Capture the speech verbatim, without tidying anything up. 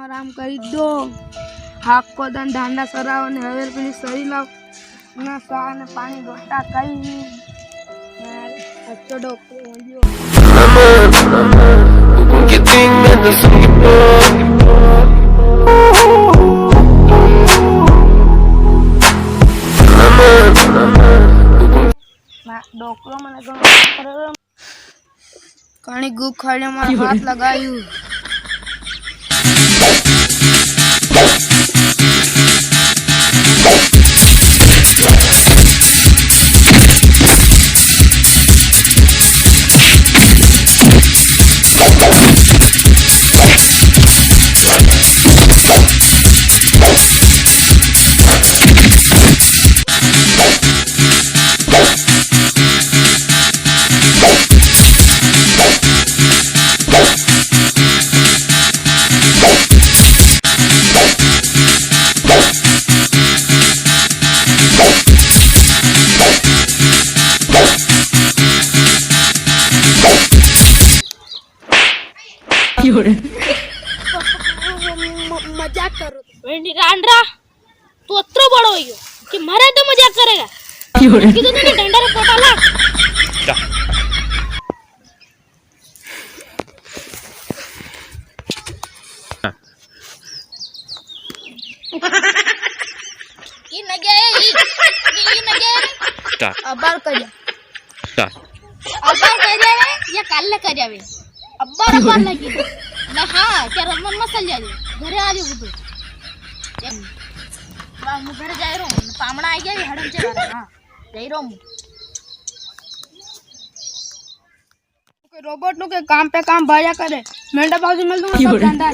आराम करी दो। हाक को दन ढांडा सराव ने हवेर पेली सरी लाव। ना सा ने पानी रोटा कई नी। यार, अच्छो डॉक्टर हो गयो। ना, डोकरो मने घणो करे। काणी गू खाड़े मारा हाथ लगायू। म-, मजाक करो। वेंडी रांडरा, तू अतरो बड़ो हो गयो कि मारे तो मजाक करेगा। कि तू तो डंडा रे पोटा ला। ई न गया है, ई, ई, ई न गया है। अबार कर जा। अबार कर जावे या काल कर जावे। अबार, अबार लगी। ना, हाँ, क्या रमन मसल जावे। घरे आ जाओ तू। वाह, मु घरे जाई रो। पामणा आई गया, हड़म चला। हाँ, जाई रो मु। रोबोट नु के काम पे काम भाया करे। मेंढा बाबूजी मिल दूंगा, सब धंधा।